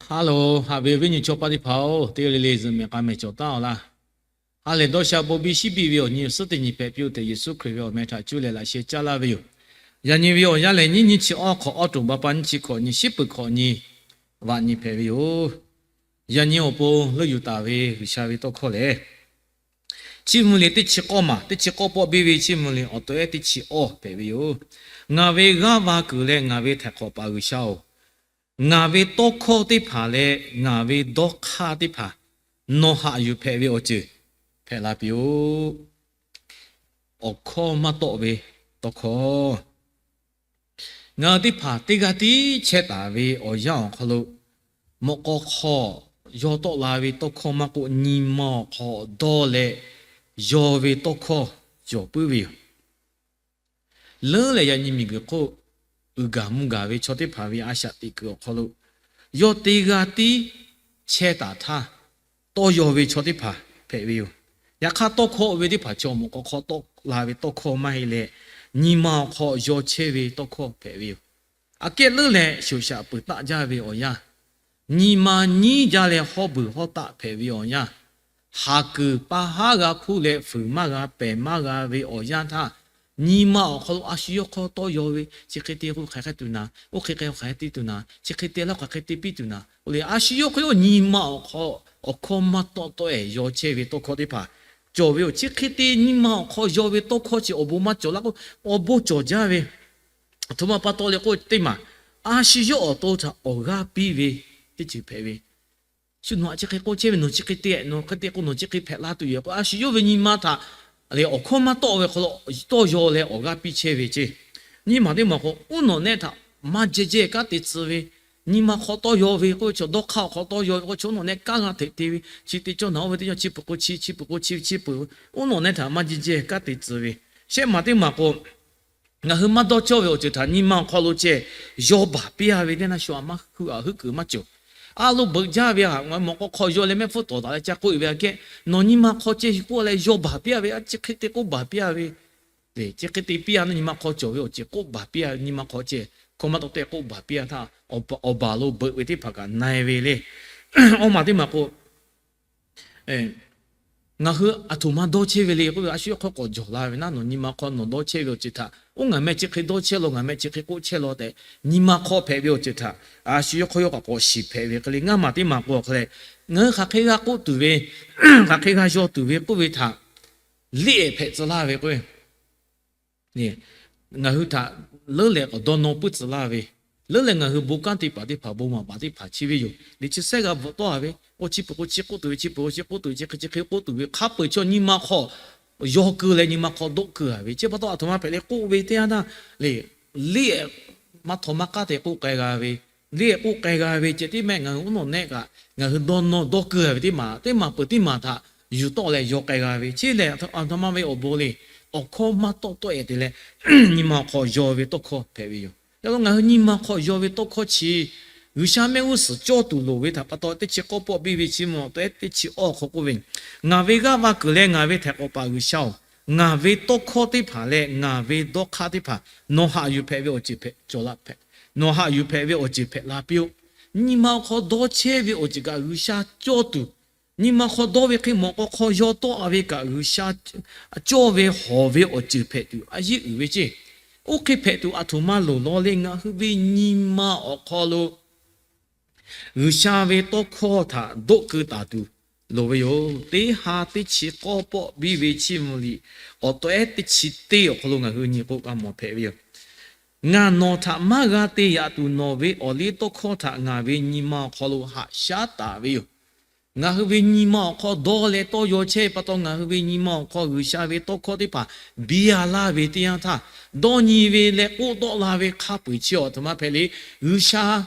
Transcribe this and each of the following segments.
Hello, haꞈ ve awˬ viˉ nyi chaw paˆ teˇ hpaˍ-oˬ, teˇ g'aˇ le le zuhꞈ mehˬ k'a mehˬ cawˬ taˉ-aw laˇ. Ha lehˬ dawˇ sha bon biˇ shiˉ biˇ ve awˬ nyi awˬ suhˉ teˇ nyi hpehꞈ piˇ-oˆ tehꞈ, Yeˍsuˆ Hkriꞈ ve awˬ meh htaꞈ cuˇ leh laꞈ sheh caˇ laˇ ve yoˬ. Yaꞈ nyi ve awˬ yanˇ lehˬ, nyiˇ nyiˇ chi awˇ hk'awꞈ awˇ tuˬ ba pa nyiˇ chi hkawꞈ nyi shiˉ peuˬ hkawꞈ nyi vaꞈ nyi hpehꞈ ve yoˬ. Yaꞈ nyi awˬ pon leuˆ yuˬ taˍ ve G'uiˬsha ve tawˇ hkawˇ lehˬ, Chiˇ mvuh liꞈ teˇ chi k'awˇ maˬ, teˇ chi k'awˇ pawˆ biˇ ve Chiˇ mvuh liꞈ awˬ tawꞈ ehˉ teˇ chi awˇ hpehꞈ ve yoˬ. Ngaˬ ve g'aˇ va kuiˬ leh ngaˬ ve htaiˍ hk'awꞈ paˍ G'uiˬsha-oˬ, ngaˬ ve tawˇ hkawˇ teˇ hpaˍ leh ngaˬ ve dawˇ hk'aˇ teˇ hpaˍ nawˬ haꞈ yuˬ hpehꞈ ve awˬ ceuˬ hpehꞈ la piˇ-oˆ. Awˬ hkawˇ maˇ tawˆ ve tawˇ hkawˇ. Ngaˬ hui teˇ hpaˍ teˇ g'aˇ tiˉ chehˇ taˍ ve awˬ yanˇ awˬ hk'aw lo, mawꞈ k'aw hk'aw yaw tawˆ la ve tawˇ hkawˇ maˇ k'oˆ, nyi ma awˬ hk'aw dawˇ leh yaw ve tawˇ hkawˇ cawˬ puiˉ ve yoˬ. Leuˉ leh yaꞈ nyi miˬguiˬ hk'oˆ uiˍ gaˬ mvuh gaˬ ve chaw teˇ hpaˍ ve a shaꞈ teꞈ kuiˬ awˬ hk'aw lo, yawˇ teˇ g'aˇ tiˉ chehˇ taˍ htaˇ, tawˇ yaw ve chaw teˇ hpaˍ hpehꞈ ve yoˬ. Yaꞈ hk'aˇ, tawˇ hkawˇ ve teˇ hpaˍ chaw mawꞈ k'aw hk'aw tawˆ la ve tawˇ hkawˇ maˇ heˆ leh, nyi ma awˬ hk'aw yaw chehˇ ve tawˇ hkawˇ hpehꞈ ve yoˬ. Aꞈ kehˉ leuˉ leh shoˍ shaꞈ peuˬ taˆ jaˇ ve awˬ yanˇ, nyi ma nyiˉ jaˇ leh hawˇ beuˬ hawˇ taˆ hpehꞈ ve awˬ yanˇ, haˍ kuiˬ pa haˉ g'a hkuˇ leh fuiˍ maˇ g'a pehˬ maˇ g'a ve awˬ yanˇ htaˇ, nyi ma awˬ hk'aw lo a shu yawˇ hk'aw tawˇ yaw ve, chi hk'e te k'o hk'aˬ hk'e tuˬ naˍ, oˇ hk'e k'o hk'aˬ hk'e te tuˬ naˍ, chi hk'e te laˇ k'o hk'aˬ hk'e te piˇ tuˬ naˍ, oˇ leh a shu yawˇ hk'aw yawˇ nyi ma awˬ hk'aw, awˬ hkawˇ maˇ tawˆ tawˆ-ehˍ yaw chehˇ ve tawˇ hkawˇ teˇ hpaˍ cawˬ ve yoˬ. Chi hk'e te nyi ma awˬ hk'aw yaw ve tawˇ hkawˇ chi awˬ bon maˇ cawˬ laˇ k'o, awˬ bon cawˬ jaˇ ve. Aˬ htoꞈ ma pa taw leh k'oˆ teˇ maˬ, a shu yawˇ awˬ to htaꞈ awˬ g'aˇ piˇ ve teˇ ceuˬ hpehꞈ ve. Shu nawˬ htaꞈ chi hk'e k'oˆ chehˇ ve, nawˬ chi hk'e te, nawˬ hk'e te k'o nawˬ chi hk'e hpehꞈ la tuˬ yoˬ k'o, a shu yawˇ ve nyi ma htaꞈ lehˬ awˬ hkawˇ maˇ tawˆ ve hk'aw lo tawˇ yaw leh awˬ g'aˇ piˇ chehˇ ve ceˇ. Nyiˇ maˬ teˇ maˬ k'o, uˉ nawˬ nehˆ htaꞈ maˇ jehˇ jehˇ kanˉ te tcuh ve, nyi ma hk'aw tawˇ yaw ve k'oˆ ve chaw, dawˇ hk'aˇ awˬ hk'aw tawˇ yaw ve k'oˆ ve chaw, uˉ nawˬ nehˆ kanˉ g'a hteꞈ te ve, chi te cawˇ naˍ oˇ ve teˇ cawˇ, chi peuˬ k'o chi, chi peuˬ k'o chi, chi peuˬ, uˉ nawˬ nehˆ htaꞈ maˇ jehˇ jehˇ kanˉ te tcuh ve. Shehˆ maˬ teˇ maˬ k'o, ngaˬ hui maˇ dawˇ cawˇ ve awˬ ceuˬ htaꞈ nyi ma awˬ hk'aw lo ceh yaw baˬ piˇ-a ve teˇ naˇ shu aꞈ maˇ hui aꞈ huiˉ kuiˬ maˇ cawˬ. A lo beuꞈ jaˇ ve htaꞈ mawꞈ k'aw hk'aw yaw leh mehˆ hpfuhˇ tawˍ taˍ leh ca k'oˆ-e ve aꞈ kehˉ, nawˬ nyi ma hk'aw ceh hui k'oˆ leh yaw baˬ piˇ-a ve, a chi hk'e te k'oˆ baˬ piˇ-a ve, chi hk'e te piˇ-a naˇ, nyi ma hk'aw cawˬ ve awˬ ceuˬ k'oˆ baˬ piˇ-a, nyi ma hk'aw ceh hkawˇ maˇ tawˆ tawˆ-ehˍ k'oˆ baˬ piˇ-a htaˇ, awˬ baˬ lo beuꞈ ve teˇ hpaˍ kaꞈ na-e ve le. Awˇ maˬ teˇ maˬ k'o, ngaˬ hui aˬ htoꞈ ma dawˇ chehˇ ve le k'oˆ ve, a shu yawˇ hk'aw k'awꞈ jawˬ la ve naˉ, nawˬ nyi ma hk'aw nawˬ dawˇ chehˇ ve awˬ ceuˬ htaꞈ, oˇ ngaˬ meh chi hk'e dawˇ chehˇ law, ngaˬ meh chi hk'e k'oˆ chehˇ law tehꞈ, nyi ma hk'aw hpehꞈ ve awˬ ceuˬ htaꞈ a shu yawˇ hk'aw yawˇ kaꞈ k'awꞈ shiˍ hpehꞈ ve hk'e le. Ngaˇ maˬ teˇ maˬ k'o hk'e leh, ngaˬ hui hk'aˬ hk'e g'a k'oˆ tuˬ ve, hk'aˬ hk'e g'a yaw tuˬ ve k'oˆ ve htaꞈ liˇ-ehˍ hpehꞈ tcuh laˇ ve k'o, ngaˬ hui htaꞈ leuˉ leh k'awꞈ dawˇ nawˇ puiˉ tcuh laˇ ve, leuˉ leh ngaˬ hui bon kanˉ te paˍ teˇ hpaˍ, bon maˍ paˍ teˇ hpaˍ chi ve yoˬ. Liꞈ chi sehˉ g'a bvuhꞈ tawˆ-a ve, k'o chi peuˬ k'o chi k'oˆ tuˬ ve, chi peuˬ k'o chi k'oˆ tuˬ ve, chi hk'e chi hk'e k'oˆ tuˬ ve, hk'a peu-eˬ chaw nyi ma hk'aw yaw keu leh nyi ma hk'aw dawˆ keu-a ve. Chi pa taw aˬ htoꞈ ma hpehꞈ leh k'oˆ ve teˇ yanˇ htaˇ le, liˇ-ehˍ maˇ htaw maˇ k'aˉ te k'oˆ k'ai g'a ve, liˇ-ehˍ k'oˆ k'ai g'a ve ceh tiˉ mehˆ, ngaˬ hui uˉ nawˬ nehˆ kaꞈ ngaˬ hui dawˇ nawˇ dawˇ keu-a ve teˇ maˬ, teˇ maˬ peuˬ teˇ maˬ htaꞈ yuˬ tawˆ leh yaw k'ai g'a ve. Chi lehˬ aˬ htoꞈ ma ve awˬ bon le. Awˬ hkawˇ maˇ tawˆ tawˆ-ehˍ te leh, nyi ma awˬ hk'aw yaw ve tawˇ hkawˇ hpehꞈ ve yoˬ. Yaꞈ hk'aˇ ngaˬ hui nyi ma hk'aw yaw ve tawˇ hkawˇ chi G'uiˬsha mehˆ g'uˇ suhˍ cawˇ tuˬ loˍ ve htaꞈ pa taw, teˇ chi k'awˇ pawˆ biˇ ve Chiˇ mvuh awˬ tawꞈ ehˉ teˇ chi awˇ hk'aw k'oˆ ve, Ngaˬ ve g'aˇ va kuiˬ leh ngaˬ ve htaiˍ k'awꞈ paˍ G'uiˬsha-oˬ, ngaˬ ve tawˇ hkawˇ teˇ hpaˍ leh ngaˬ ve dawˇ hk'aˇ teˇ hpaˍ nawˬ haꞈ yuˬ hpehꞈ ve awˬ ceuˬ hpehꞈ cawˬ la hpehꞈ, nawˬ haꞈ yuˬ hpehꞈ ve awˬ ceuˬ hpehꞈ la piˇ-oˆ. Nyi ma awˬ hk'aw dawˇ chehˇ ve awˬ ceuˬ kaꞈ G'uiˬsha cawˇ tuˬ, nyi ma hk'aw dawˇ ve hk'e mawꞈ k'aw hk'aw yaw tawˆ-a ve kaꞈ G'uiˬsha cawˇ ve hawˬ ve awˬ ceuˬ hpehꞈ tuˬ a yeˇ uiˍ ve ceˇ. Oˇ hk'e hpehꞈ tuˬ aˬ htoꞈ ma loˍ law le, ngaˬ hui ve nyi ma awˬ hk'aw lo G'uiˬsha ve tawˇ hkawˇ htaꞈ dawˆ keu taˍ tuˬ loˍ ve yoˬ. Teˇ ha teˇ chi k'awˇ pawˆ biˇ ve Chiˇ mvuh liꞈ awˬ tawꞈ ehˉ teˇ chi teˇ awˬ hk'aw lo ngaˬ hui nyi k'o g'a mawˬ hpehꞈ ve yoˬ. Ngaˬ nawˬ htaꞈ maˇ g'a te yaꞈ tuˬ, nawˬ ve awˬ liˇ tawˇ hkawˇ htaꞈ ngaˬ ve nyi ma awˬ hk'aw lo haꞈ shaˉ taˍ ve yoˬ. Ngaˬ hui ve nyi ma awˬ hk'aw dawˇ leh tawˇ yaw chehˇ ve pa taw, ngaˬ hui ve nyi ma awˬ hk'aw G'uiˬsha ve tawˇ hkawˇ teˇ hpaˍ biˇ-a laˇ ve teˇ yanˇ htaˇ, dawˇ nyi ve leh k'oˆ tawˆ la ve hk'a peu-eˬ chi aˬ htoꞈ ma hpehꞈ le. G'uiˬsha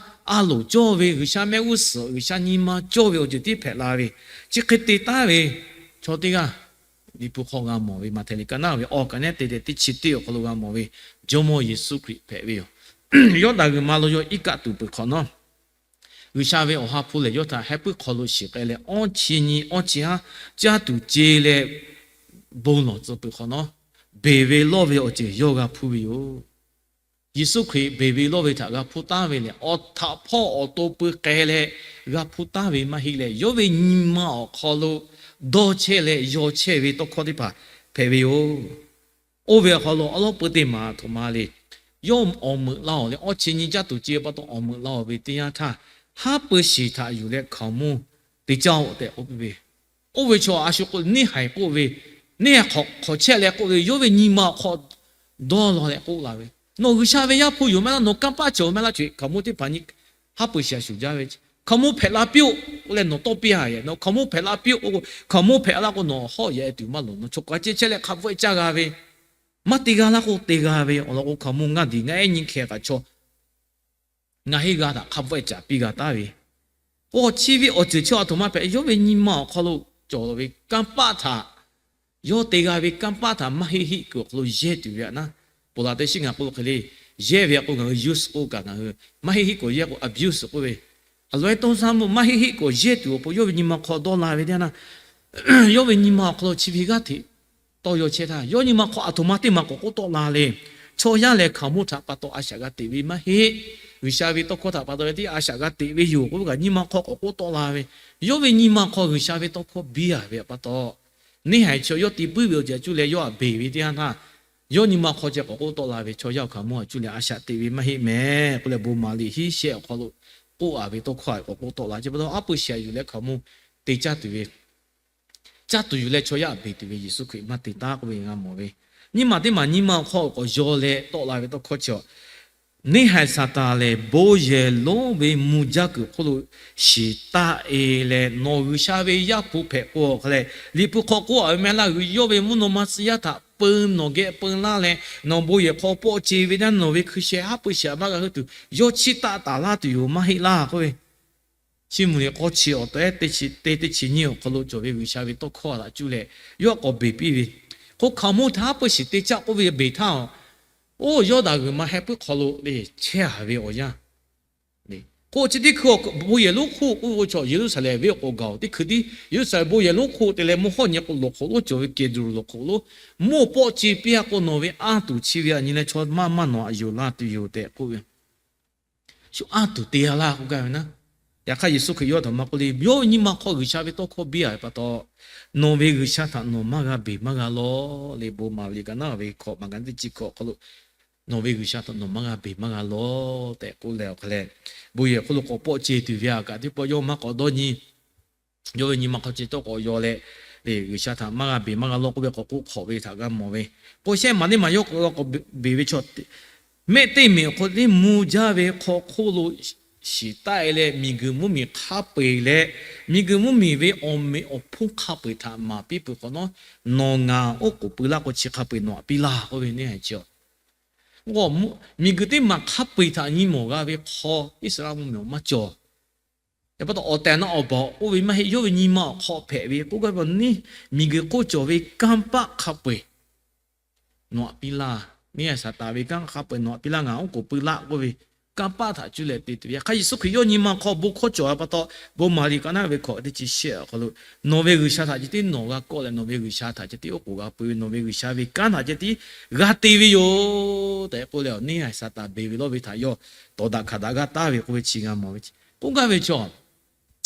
a loˍ cawˇ ve, G'uiˬsha mehˆ g'uˇ suhˍ, G'uiˬsha nyi ma cawˇ ve awˬ ceuˬ tiˉ hpehꞈ la ve, chi hk'e te taˉ ve chaw teˇ g'aˇ Liꞈ hpu hk'aw g'a mawˬ ve, Maꞈhtehˍ liꞈ ka naˉ ve awˬ ka nehˉ te leh teˇ chi teˇ awˬ hk'aw lo g'a mawˬ ve, Jawˇmawˇ Yeˍsuˆ Hkriꞈ hpehꞈ ve yoˬ. Yawˇdanˍ g'uiˬ ma lo yawˇ iˉ kaˆ tuˬ peuˬ hk'awꞈ nawˉ, G'uiˬsha ve awˬ ha hpu lehˬ yawˇ htaꞈ heh puiˉ hk'aw lo shiˍ k'ai leh, awˇ chi nyi awˇ chi haˉ caˇ tuˬ ce leh bon lawˬ tcuh peuˬ hk'awꞈ nawˉ, beˬ ve lawˇ ve awˬ ceuˬ yawˇ g'a hpuˇ ve yoˬ. Yeˍsuˆ Hkriꞈ beˬ ve lawˇ ve htaꞈ g'a hpuˇ taˉ ve lehˬ, awˬ htaꞈ hpawˇ awˬ to pui k'ai leh g'a hpuˇ taˉ ve maˇ heˆ leh, yawˇ ve nyi ma awˬ hk'aw lo dawˇ chehˇ leh yaw chehˇ ve tawˇ hkawˇ teˇ hpaˍ hpehꞈ ve yoˬ. Oˇ ve awˬ hk'aw lo awˉ lawˉ peu teˇ maˬ aˬ htoꞈ ma le, yawˇ awˬ meuꞈ la-oˬ leh, awˇ chi nyi caˇ tuˬ ce pa taw awˬ meuꞈ la-oˬ ve teˇ yanˇ htaˇ, haˉ pui shiˍ htaꞈ yuˬ leh hkaoˍmonˇ te caˇ-oˆ tehꞈ k'oˆ piˇ ve. Oˇ ve chaw a shu k'o, neˇ haiˬ k'oˆ ve, neˇ haiˬ hk'awꞈ chehˇ leh k'oˆ ve, yawˇ ve nyi ma awˬ hk'aw dawˇ law leh k'oˆ la ve, Nawˬ G'uiˬsha ve Yaˇ hpu yoˬ maˇ heˆ laˇ, nawˬ kanˇ paˆ cawˬ maˇ heˆ laˇ, hkaoˍmonˇ teˇ hpaˍ nyi haˉ pui shiˍ a shuˍ jaˇ ve, hkaoˍmonˇ hpehꞈ la piˇ-oˆ k'oˆ leh nawˬ tawˇ piˇ-a. Nawˬ hkaoˍmonˇ hpehꞈ la piˇ-oˆ k'oˆ k'o, hkaoˍmonˇ hpehꞈ la k'o nawˬ hawˆ yehˬ tuˬ maˇ loˍ. Nawˬ chaw k'aꞈ ceh chehˇ leh hk'a bvuhˆ-e caˇ g'a ve, maˇ te g'a laˇ k'o te g'a ve awˬ lawn k'o, hkaoˍmonˇ ngaˇ diˬ ngaˇ ehˉ nyi hkeh kaꞈ chaw ngaˬ heˆ g'a htaꞈ hk'a bvuhˆ-e caˍ piˇ g'a taˍ ve. K'o chi ve awˬ ceuˬ chi aˬ htoꞈ ma hpehꞈ, yawˇ ve nyi ma awˬ hk'aw lo cawˬ ve kanˇ paˆ htaꞈ, yawˇ te g'a ve kanˇ paˆ htaꞈ maˇ heˆ heˆ kuiˬ awˬ hk'aw lo yehˇ tuˬ ve a naˉ, ponˬ laˬ teˇ shiˉ ngaˬ k'oˆ hk'e le, yehˇ ve a k'o ngaˬ hui use k'oˆ kaꞈ, ngaˬ hui maˇ heˆ heˆ k'awꞈ yehˇ k'o abuse k'oˆ ve, a loꞈ-e tawˇ saˉ mvuhˇ maˇ heˆ heˆ k'awꞈ yehˇ tuˬ awˬ pon yawˇ ve nyi ma hk'aw dawˇ la ve teˇ yanˇ, yawˇ ve nyi ma awˬ hk'aw lo chi ve g'aˇ hteꞈ tawˇ yaw chehˇ htaˇ, yawˇ nyi ma hk'aw aˬ htoꞈ ma teˇ maˬ k'awꞈ k'oˆ tawˆ la le. Chaw yaˇ lehˬ hkaoˍmonˇ htaꞈ pa taw a shaꞈ g'a teꞈ ve maˇ heˆ. G'uiˬsha ve tawˇ hkawˇ htaꞈ pa taw leh tiˉ a shaꞈ g'a teꞈ ve yoˬ k'oˆ ve kaꞈ, nyi ma hk'aw k'awꞈ k'oˆ tawˆ la ve. Yawˇ ve nyi ma hk'aw G'uiˬsha ve tawˇ hkawˇ biˇ a ve pa taw, neˇ haiˬ chi yawˇ te puiˉ ve awˬ ceuˬ a cuˇ leh yawˇ htaꞈ beˬ ve teˇ yanˇ htaˇ, yawˇ nyi ma hk'aw ceh k'awꞈ k'oˆ tawˆ la ve, chaw yaˇ hkaoˍmonˇ a cuˇ leh a shaꞈ teꞈ ve maˇ heˆ mehˍ k'oˆ leh, bon maˍ liꞈ hiˉ shehˆ awˬ hk'aw lo k'oˆ a ve tawˇ hkawˇ htaꞈ k'awꞈ k'oˆ tawˆ la. Chi pa taw haˉ pui shiˍ a yuˬ leh hkaoˍmonˇ te caˇ tuˬ ve, caˇ tuˬ yuˬ leh chaw yaˇ beˬ tuˬ ve Yeˍsuˆ Hkriꞈ maˇ te taˉ k'oˆ ve g'a mawˬ ve. Nyiˇ maˬ teˇ maˬ nyi ma awˬ hk'aw k'awꞈ yaw leh tawˆ la ve tawˇ hkawˇ chi a, neˇ haiˬ Saˍtanˍ lehˬ bon yehˬ lonˉ ve mvuh jaˇ kuiˬ hk'oˆ lo shiˍ taˆ-e leh, nawˬ G'uiˬsha ve Yaˇ hpu hpehꞈ k'o hk'a leh, Liꞈ hpu hk'aw k'oˆ a ve mehˍ laˇ, yawˇ ve mvuhˇ naw ma tcuh yaˇ htaꞈ peu nawˬ geh peu laˇ leh, nawˬ bon yehˬ hk'aw pawˆ ce ve teˇ yanˇ nawˬ ve hkui sheh haˉ pui shiˍ a maˇ g'a heuˆ tuˬ yawˇ chiˇ taˆ taˍ laˇ tuˬ yoˬ maˇ heˆ laˇ k'oˆ ve. Chiˇ mvuh liꞈ k'awˇ chi awˬ tehˉ teˇ chi teˇ chi nyiˇ awˬ hk'aw lo cawˬ ve G'uiˬsha ve tawˇ hkawˇ htaꞈ cuˇ leh yawˇ k'awꞈ beˬ piˇ ve. K'o hkaoˍmonˇ htaꞈ haˉ pui shiˍ te caˇ k'oˆ ve beˬ htaˇ, oˇ Yawˇdanˍ g'uiˬ ma heh puiˉ hk'aw lo chehˇ a ve awˬ yanˇ k'o, chi teˇ hkui bon yehˬ lonˉ hk'oˆ k'oˆ ve chaw Yeˍruˆsaˍlehnˍ venˇ awˬ k'o gaˬ-oˬ. Teˇ hkui tiˉ Yeˍruˆsaˍlehnˍ bon yehˬ lonˉ hk'oˆ te leh mvuhˇ hawˉ nyi k'o lawˬ hk'oꞈ lonˉ cawˬ ve Kehˍdronˍ lawˬ hk'oꞈ lonˉ, mvuhˇ pawˆ ce piˇ a k'o nawˬ ve anˇ tuˬ chi ve a nyi leh chaw maˇ maˇ nawˬ htaꞈ yonˍ la tuˬ yoˬ tehꞈ k'oˆ ve. Shu anˇ tuˬ te a laˇ k'oˆ gaˇ ve naˉ. Yaꞈ hk'aˇ Yeˍsuˆ Hkriꞈ yawˇ a htoꞈ ma k'oˆ le, yawˇ ve nyi ma hk'aw G'uiˬsha ve tawˇ hkawˇ biˇ a ve pa taw, nawˬ ve G'uiˬsha htaꞈ nawˬ maˇ g'a beˬ maˇ g'a lawˬ le. Bon maˍ ve liꞈ ka naˉ ve hkawꞈ maˍ ka teˇ chi hkawꞈ hk'aw lo, nawˬ ve G'uiˬsha htaꞈ nawˬ maˇ g'a beˬ maˇ g'a lawˬ tehꞈ k'oˆ leh awˬ hk'a leh, bon yehˬ hk'oˆ lo k'awꞈ pawˆ ce tuˬ ve a kaꞈ teˇ pawˆ yawˇ maˇ k'awꞈ dawˇ nyi. Yawˇ ve nyi ma hk'aw ce tawˇ k'awꞈ yaw leh, G'uiˬsha htaꞈ maˇ g'a beˬ maˇ g'a lawˬ k'oˆ ve k'awꞈ k'oˆ hk'awꞈ ve htaꞈ g'a mawˬ ve. K'o shehˆ maˬ teˇ maˬ yawˇ k'awꞈ beˬ ve chaw mehˆ teˇ meꞈ awˬ hk'aw lo mvuh jaˇ ve hk'aw hk'oˆ lo shiˍ taˆ-e leh, miˬguiˬ mvuhˇmiˬ hk'a peu-eˬ leh, miˬguiˬ mvuhˇmiˬ ve awˬ meꞈ awˬ hponˇ hk'a peu-eˬ htaꞈ maˍ piˇ peuˬ hk'awꞈ nawˉ, nawˬ ngaˬ oˉ k'oˍ pui laˇ k'o chi hk'a peu-eˬ nawˬ htaꞈ piˇ laˇ k'oˆ ve neˇ haiˬ chi a. Miˬguiˬ teˇ maˬ hk'a peu-eˬ htaꞈ nyi mawˬ g'a ve hk'aw Iˉsaˍreˍlaˆ mvuhˇmiˬ awˬ maˇ cawˬ. Yaꞈ pa taw awˬ tehˬ na awˬ baˬ oˇ ve maˇ heˆ, yawˇ ve nyi ma awˬ hk'aw hpehꞈ ve k'oˆ gaˇ ve, neˇ miˬguiˬ hk'oˆ cawˬ ve kanˇ paˆ hk'a peu-eˬ nawˬ htaꞈ piˇ laˇ. Neˇ haiˬ Saˍtanˍ ve kanˇ hk'a peu-eˬ nawˬ htaꞈ piˇ laˇ, ngaˬ oˉ k'oˍ pui laˇ k'oˆ ve kanˇ paˆ htaꞈ cuˇ leh te tuˬ ve. Yaꞈ hk'aˇ Yeˍsuˆ Hkriꞈ yawˇ nyi ma hk'aw bon hkawˇ cawˬ ve pa taw, bon maˍ liꞈ ka naˉ ve hkawꞈ teˇ chi shehˆ awˬ hk'aw lo, nawˬ ve G'uiˬsha htaꞈ ceh tiˉ nawˬ g'a kawˆ leh, nawˬ ve G'uiˬsha htaꞈ ceh tiˉ oˉ k'oˍ g'a pui ve, nawˬ ve G'uiˬsha ve kanˉ htaꞈ ceh tiˉ g'a te ve yoˬ tehꞈ k'oˆ leh, neˇ haiˬ Saˍtanˍ beˬ ve lawˇ ve htaꞈ yawˇ tawˍ daꞈ hkanˍ daꞈ g'aˇ taˍ ve k'oˆ ve chi g'a mawˬ ve. K'oˆ gaˇ ve chaw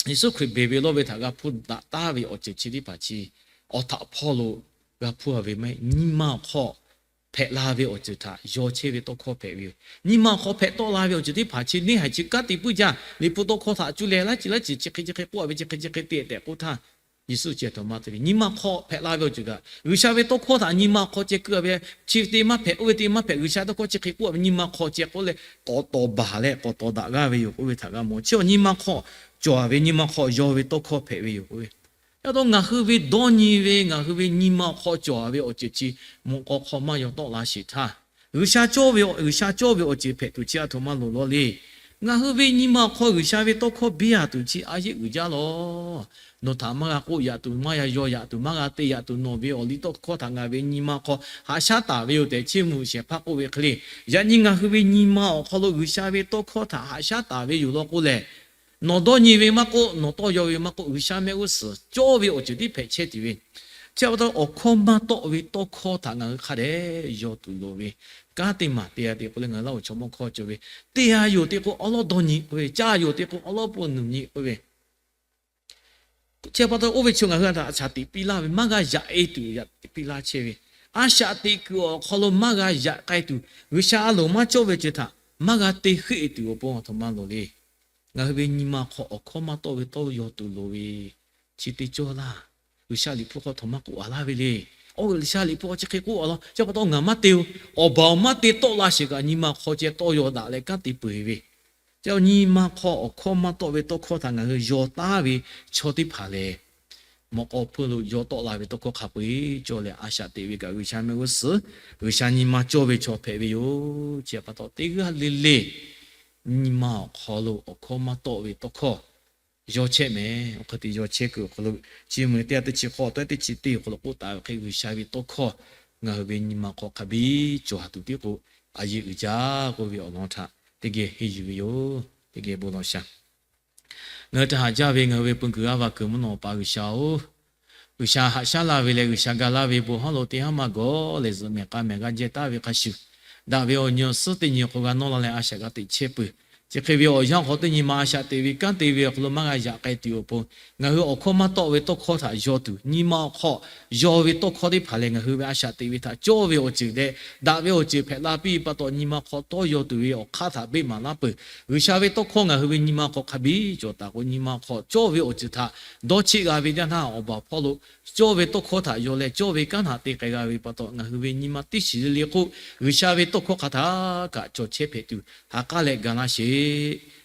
Yeˍsuˆ Hkriꞈ beˬ ve lawˇ ve htaꞈ g'a hpuˇ daꞈ taˍ ve awˬ ceuˬ chi teˇ hpaˍ chi awˬ htaꞈ hpawˇ lo g'a hpuˇ a ve maˇ heˆ. Nyi ma awˬ hk'aw hpehꞈ la ve awˬ ceuˬ htaꞈ yaw chehˇ ve tawˇ hkawˇ hpehꞈ ve yoˬ. Nyi ma awˬ hk'aw hpehꞈ tawˆ la ve awˬ ceuˬ teˇ hpaˍ chi neˇ haiˬ chi kanˉ te puiˉ jaˇ. Liꞈ hpu tawˇ hkawˇ htaꞈ cuˇ leh laiˉ ceuˬ laiˉ ceuˬ chi hk'e chi hk'e k'oˆ a ve, chi hk'e chi hk'e te tehꞈ k'oˆ htaˇ, Yeˍsuˆ ceh htoꞈ ma te ve, nyi ma hk'aw hpehꞈ la ve awˬ ceuˬ kaꞈ, G'uiˬsha ve tawˇ hkawˇ htaꞈ nyi ma hk'aw ceh keu a ve, chi ve te maˇ hpehꞈ, oˇ ve te maˇ hpehꞈ, G'uiˬsha tawˇ hkawˇ chi hk'e k'oˆ a ve nyi ma hk'aw ceh k'oˆ leh k'awꞈ tawˍ baˬ leh k'awꞈ tawˍ daꞈ g'aˇ ve yoˬ k'oˆ ve htaꞈ g'a mawˬ. Chi awˬ nyi ma hk'aw cawˬ a ve, nyi ma hk'aw yaw ve tawˇ hkawˇ hpehꞈ ve yoˬ k'oˆ ve. Yaꞈ taw ngaˬ hui ve dawˇ nyi ve, ngaˬ hui ve nyi ma awˬ hk'aw cawˬ a ve awˬ ceuˬ chi mvuhꞈ k'aw hk'aw maˇ yaw tawˆ la sheˍ htaˇ, G'uiˬsha cawˇ ve, G'uiˬsha cawˇ ve awˬ ceuˬ hpehꞈ tuˬ chi a htoꞈ ma loˍ law le. Ngaˬ hui ve nyi ma awˬ hk'aw G'uiˬsha ve tawˇ hkawˇ biˇ a tuˬ chi a yeˆ uiˍ jaˇ lawˬ. Nawˬ htaꞈ maˇ g'a k'oˆ yaꞈ tuˬ, maˇ g'a yaw yaꞈ tuˬ, maˇ g'a te yaꞈ tuˬ, nawˬ ve awˬ liˇ tawˇ hkawˇ htaꞈ ngaˬ ve nyi ma hk'aw haꞈ shaˉ taˍ ve yoˬ tehꞈ, chiˇ mvuh shehˍ hpaˇ k'oˆ ve hk'e le. Yaꞈ nyi ngaˬ hui ve nyi ma awˬ hk'aw lo G'uiˬsha ve tawˇ hkawˇ htaꞈ haꞈ shaˉ taˍ ve yoˬ law k'oˆ lehˬ, nawˬ dawˇ nyi ve maˇ k'oˆ, nawˬ tawˇ yaw ve maˇ k'oˆ, G'uiˬsha mehˆ g'uˇ suhˍ cawˇ ve awˬ ceuˬ tiˉ hpehꞈ chehˇ tuˬ ve. Chi pa taw awˬ hkawˇ maˇ tawˆ ve tawˇ hkawˇ htaꞈ ngaˬ hui hk'a dehꞈ yaw tuˬ loˍ ve, kanˉ teˇ maˬ te a te k'o leh ngaˬ hui laˇ awˬ chaw mawˇ hkawˇ cawˬ ve, te a yoˬ te k'o awˉ lawˉ dawˇ nyi k'oˆ ve, ca yoˬ te k'o awˉ lawˉ pon nuˬ nyi k'oˆ ve, chi pa taw oˇ ve chaw ngaˬ hui htaꞈ a shaꞈ teꞈ piˇ laˇ ve maˇ g'a yaꞈ e tuˬ yaꞈ piˇ laˇ chehˇ ve, a shaꞈ teꞈ kuiˬ awˬ hk'aw lo maˇ g'a yaꞈ k'ai tuˬ, G'uiˬsha a loˍ maˇ cawˇ ve ceuˬ htaꞈ maˇ g'a te heuˆ e tuˬ awˬ pon a htoꞈ ma loˍ le. Ngaˬ hui ve nyi ma hk'aw awˬ hkawˇ maˇ tawˆ ve tawˇ yaw tuˬ loˍ ve, chi teˇ cawˇ laˇ. G'uiˬsha liꞈ hpu hk'aw htoꞈ ma k'oˆ a laˇ ve le. Awˬ G'uiˬsha liꞈ hpu hk'aw chi hk'e k'oˆ a law, chi pa taw ngaˬ maˇ te oˬ, awˬ baˬ awˬ maˇ te tawˆ la sheˍ kaꞈ nyi ma hk'aw ceh tawˇ yaw daꞈ leh kanˉ te peuˬ ve, nyi ma hk'aw awˬ hkawˇ maˇ tawˆ ve tawˇ hkawˇ htaꞈ ngaˬ hui yaw taˉ ve chaw teˇ hpaˍ lehˬ, mawꞈ k'aw hpfuhˇ lo yaw tawˆ la ve tawˇ hkawˇ hk'a peu-eˬ cawˬ leh a shaꞈ teꞈ ve kaꞈ G'uiˬsha mehˆ g'uˇ suhˍ, G'uiˬsha nyi ma cawˇ ve chaw hpehꞈ ve yoˬ. Chi pa taw teˇ g'aˇ le le nyi ma awˬ hk'aw lo awˬ hkawˇ maˇ tawˆ ve tawˇ hkawˇ yaw chehˇ mehˍ. Awˬ hk'e te yaw chehˇ kuiˬ awˬ hk'aw lo, chi mvuhˬ teˇ g'aˇ teˇ chi hk'aw tawˆ teˇ chi teˇ awˬ hk'aw lo k'oˆ taˍ ve hk'e, G'uiˬsha ve tawˇ hkawˇ ngaˬ hui ve nyi ma hk'aw hk'a biˇ cawˬ ha tuˬ tiˉ k'o, a yeˇ uiˍ jaˇ k'oˆ ve awˬ lawn htaꞈ teˇ geh henˇ yuˬ ve yoˬ. Teˇ geh bon lawˬ shaˍ. Ngaˬ hui htaꞈ haꞈ jaˇ ve ngaˬ hui ve peu kuiˬ g'aˇ va kuiˬ mvuhˇ naw pa G'uiˬsha-oˬ, G'uiˬsha haꞈ shaˉ laˇ ve leh G'uiˬsha ga laˇ ve bon hawˉ lo teˇ haˉ maˇ gawˬ leh zuhꞈ mehˍ k'a mehˍ g'a jehˇ taˍ ve hk'a shuˍ, daꞈ ve awˬ nyi awˬ suhˉ teˇ nyi awˬ hk'aw g'a nawˇ la leh a shaꞈ g'a teꞈ chehˇ peuˬ. Chi hk'e ve awˬ yanˇ awˬ hk'aw teˇ nyi ma a shaꞈ teꞈ ve kanˉ te ve awˬ hk'aw lo maˇ g'a yaꞈ k'ai tuˬ awˬ pon, ngaˬ hui awˬ hkawˇ maˇ tawˆ ve tawˇ hkawˇ htaꞈ yaw tuˬ, nyi ma awˬ hk'aw yaw ve tawˇ hkawˇ teˇ hpaˍ lehˬ, ngaˬ hui ve a shaꞈ teꞈ ve htaꞈ cawˇ ve awˬ ceuˬ leh daꞈ ve awˬ ceuˬ hpehꞈ la piˇ pa taw, nyi ma hk'aw tawˇ yaw tuˬ ve awˬ hk'aˇ htaꞈ beˆ maˍ laˇ peuˬ. G'uiˬsha ve tawˇ hkawˇ ngaˬ hui ve nyi ma hk'aw hk'a biˇ cawˬ taˍ k'o, nyi ma hk'aw cawˇ ve awˬ ceuˬ htaꞈ dawˇ cheˆ g'a ve yaˇ htaˇ, awˬ baˬ hpawˇ lo cawˇ ve tawˇ hkawˇ htaꞈ yaw leh cawˇ ve kanˉ htaꞈ te k'ai g'a ve pa taw, ngaˬ hui ve nyi ma teˇ shiˍ le le k'o, G'uiˬsha ve tawˇ hkawˇ hk'a htaꞈ kaꞈ cawˬ chehˇ hpehꞈ tuˬ ha k'aˉ leh ga laˇ sheˍ.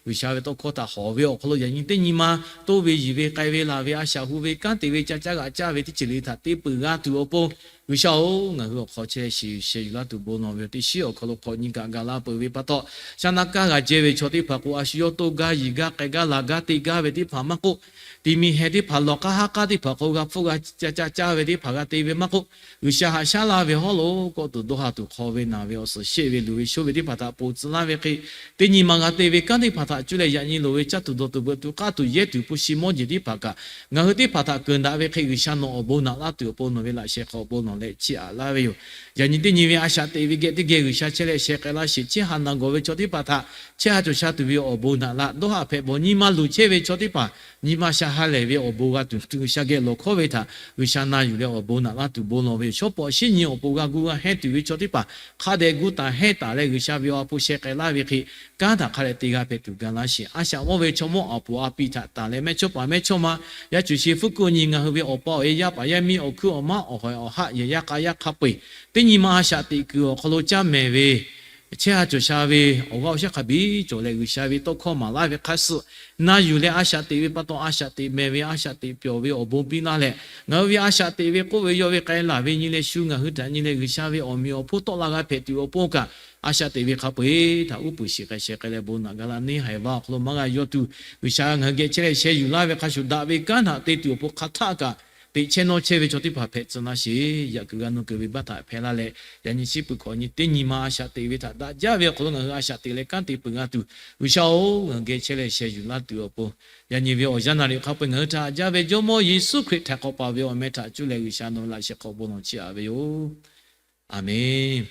G'uiˬsha ve tawˇ hkawˇ htaꞈ hawˍ ve awˬ hk'aw lo yaꞈ nyi teˇ nyi ma toˇ ve yiˬ ve k'ai ve laˬ ve a shaꞈ hu ve kanˉ te ve ca caˇ g'aꞈ caˇ ve teˇ ceuˬ le htaꞈ te peuˬ g'a tuˬ awˬ pon, G'uiˬsha-oˬ, ngaˬ hui awˬ hk'aw chehˇ leh shiˍ yuˬ sheh yuˬ laˇ tuˬ bon lawˬ ve awˬ teˇ shiˉ awˬ hk'aw lo hk'awꞈ nyi kaꞈ ga laˇ peuˬ ve pa taw, shaˉ naˆ kanˉ g'a jehˇ ve chaw teˇ hpaˍ k'o, a shu yawˇ toˇ gaˇ yiˬ gaˇ k'ai gaˇ laˬ gaˇ te gaˇ ve teˇ hpaˍ maˇ k'oˆ, tiꞈ miˬ heh teˇ hpaˍ lawˬ k'aˉ haˉ k'aˉ teˇ hpaˍ k'o g'a hpfuhˆ g'a ca caˇ caˇ ve teˇ hpaˍ g'a te ve maˇ k'oˆ, G'uiˬsha haꞈ shaˉ laˇ ve hawˉ lo kawˆ tuˬ dawˇ ha tuˬ hk'aw ve naˬ ve awˬ suhˍ sheˆ ve luˬ ve shoˇ ve teˇ hpaˍ htaꞈ ponˬ tcuh laˇ ve hk'e, teˇ nyi ma g'a te ve kanˉ teˇ hpaˍ htaꞈ cuˇ leh yaꞈ nyi loˍ ve caˇ tuˬ dawˬ tuˬ veuꞈ tuˬ k'aˇ tuˬ yehˇ tuˬ hpu shi mawˇ jeˬ teˇ hpaˍ kaꞈ, ngaˬ hui teˇ hpaˍ htaꞈ keunˍ daꞈ ve hk'e G'uiˬsha nawˬ awˬ bon naꞈ laˇ tuˬ awˬ pon nawˬ ve laꞈ sheh hk'aw bon lawˬ leh chiˇ aꞈ laˇ ve yoˬ. Yaꞈ nyi teˇ nyi ve a shaꞈ teꞈ ve geh teˇ geh G'uiˬsha chehˇ leh sheh k'ai laˇ sheˍ. Chehˇ ha naˬ gawˬ ve chaw teˇ hpaˍ htaꞈ chehˇ ha cawˬ sha tuˬ ve awˬ bon naꞈ laˇ, dawˇ ha hpehꞈ bawˬ nyi ma luˬ chehˇ ve chaw teˇ hpaˍ nyi ma sha ha lehˬ ve awˬ bon g'a tuˬ, G'uiˬsha geh lawˬ hkawˉ ve htaꞈ G'uiˬsha na yuˬ leh awˬ bon naꞈ laˇ tuˬ bon lawˬ ve yoˬ. Shawˉ pawꞈ shinˉ nyi awˬ pon g'a gu g'a hehnˇ tuˬ ve chaw teˇ hpaˍ hk'a dehꞈ gu taˍ hehnˇ taˍ leh G'uiˬsha ve awˬ ha hpu sheh k'ai laˇ ve hk'e, kanˉ htaꞈ hk'a dehꞈ te g'a hpehꞈ tuˬ ga laˇ sheˍ. A shaꞈ mawˇ ve chaw mawˇ awˬ puˍ a piˍ htaꞈ tanˬ leh mehˇchawˇ paˍ mehˇchawˇma yaˇ cuˬ shi hpfuhˇ kuˆ nyi ngaˬ hui ve awˬ pa awˬ e yaˇ paˍ yaˇ miˇ awˬ hkuiˉ awˬ maˉ awˬ hawehˬ awˬ haˆ yehˬ yaˇ k'a yaˇ hk'a peu-eˬ teˇ nyi ma a shaꞈ teꞈ kuiˬ awˬ hk'aw lo caˇ mehˍ ve chehˇ ha cawˬ sha ve awˬ g'aˇ awˬ shaˉ hk'a biˇ cawˬ leh G'uiˬsha ve tawˇ hkawˇ maˍ laˇ ve hk'a suh na yuˬ leh a shaꞈ teꞈ ve pa taw, a shaꞈ teꞈ mehˍ ve a shaꞈ teꞈ pyawˬ ve awˬ bon piˇ laˇ leh, ngaˬ hui ve a shaꞈ teꞈ ve k'oˆ ve yawˇ ve k'ai laˬ ve nyi leh shu ngaˬ hui htaꞈ nyi leh G'uiˬsha ve awˬ meꞈ awˬ hponˇ tawˆ la g'a hpehꞈ tuˬ awˬ pon kaꞈ, a shaꞈ teꞈ ve hk'a peu-eˬ htaꞈ uˉ peunˍ shiˍ k'ai sheh k'ai leh bon naꞈ ga laˇ neˇ haiˬ vaˇ awˬ hk'aw lo maˇ g'a yaw tuˬ, G'uiˬsha ngaˬ hui geh chehˇ leh sheh yuˬ laˇ ve hk'a shuˍ daꞈ ve kanˉ htaꞈ te tuˬ awˬ pon hk'aˬ htaˆ kaꞈ teꞈ chehˇ nawˇ chehˇ ve chaw teˇ hpaˍ hpehꞈ tcuh laˇ sheˍ. Yaꞈ kuiˬ g'a nu kuiˬ ve baˇ htaꞈ hpehˇ laˇ leh, yaꞈ nyi chi peuˬ hkawꞈ nyi teˇ nyi ma a shaꞈ teꞈ ve htaꞈ daꞈ jaˇ ve awˬ hk'aw lo ngaˬ hui a shaꞈ teꞈ leh kanˉ te peuˬ g'a tuˬ, G'uiˬsha-oˬ, ngaˬ hui geh chehˇ leh sheh yuˬ laˇ tuˬ awˬ pon, yaꞈ nyi ve awˬ yanˇ naˍ riˍ hk'a peu-eˬ ngaˬ hui htaꞈ jaˇ ve Jawˇmawˇ Yeˍsuˆ Hkriꞈ htaiˍ hk'awꞈ paˍ ve awˬ meh htaꞈ cuˇ leh G'uiˬsha nawˬ ve laꞈ sheh hk'aw bon lawˬ chiˇ aꞈ ve yoˬ. Aˬmenˍ.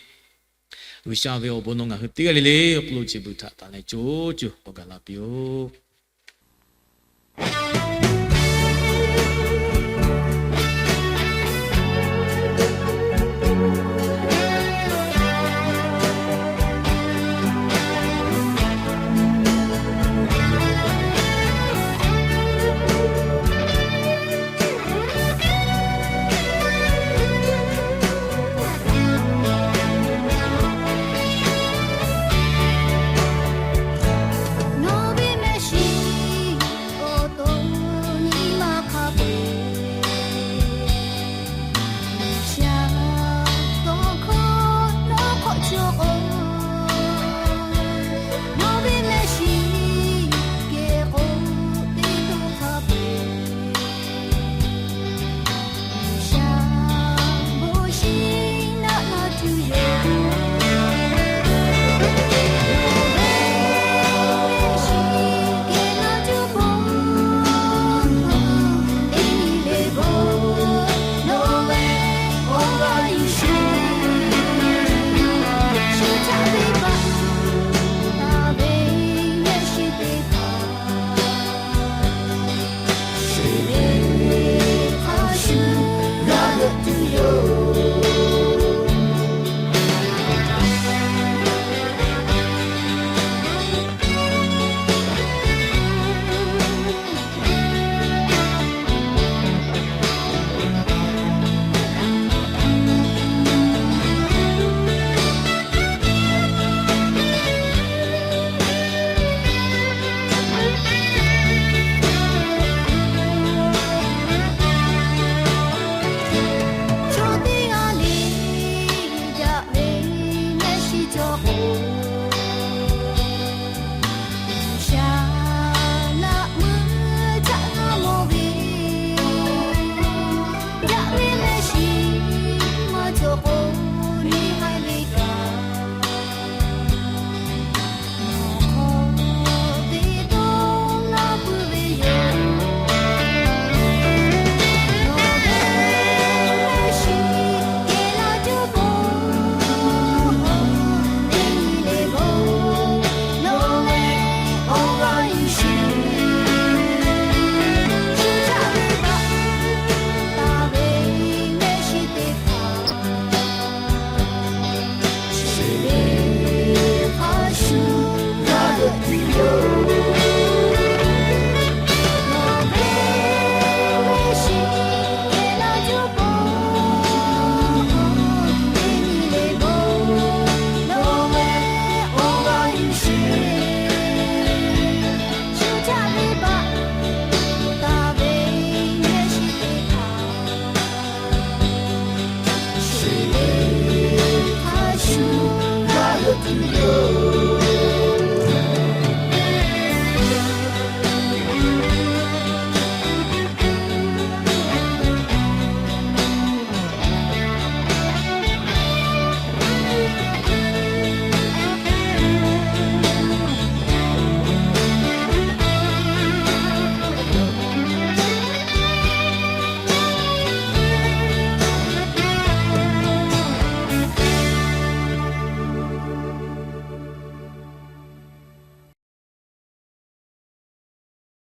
G'uiˬsha ve awˬ bon nawˬ ngaˬ hui teˇ g'aˇ le le awˬ hk'aw lo chi beuꞈ htaꞈ tanˬ leh co co k'awꞈ gaˬ la piˇ-oˆ.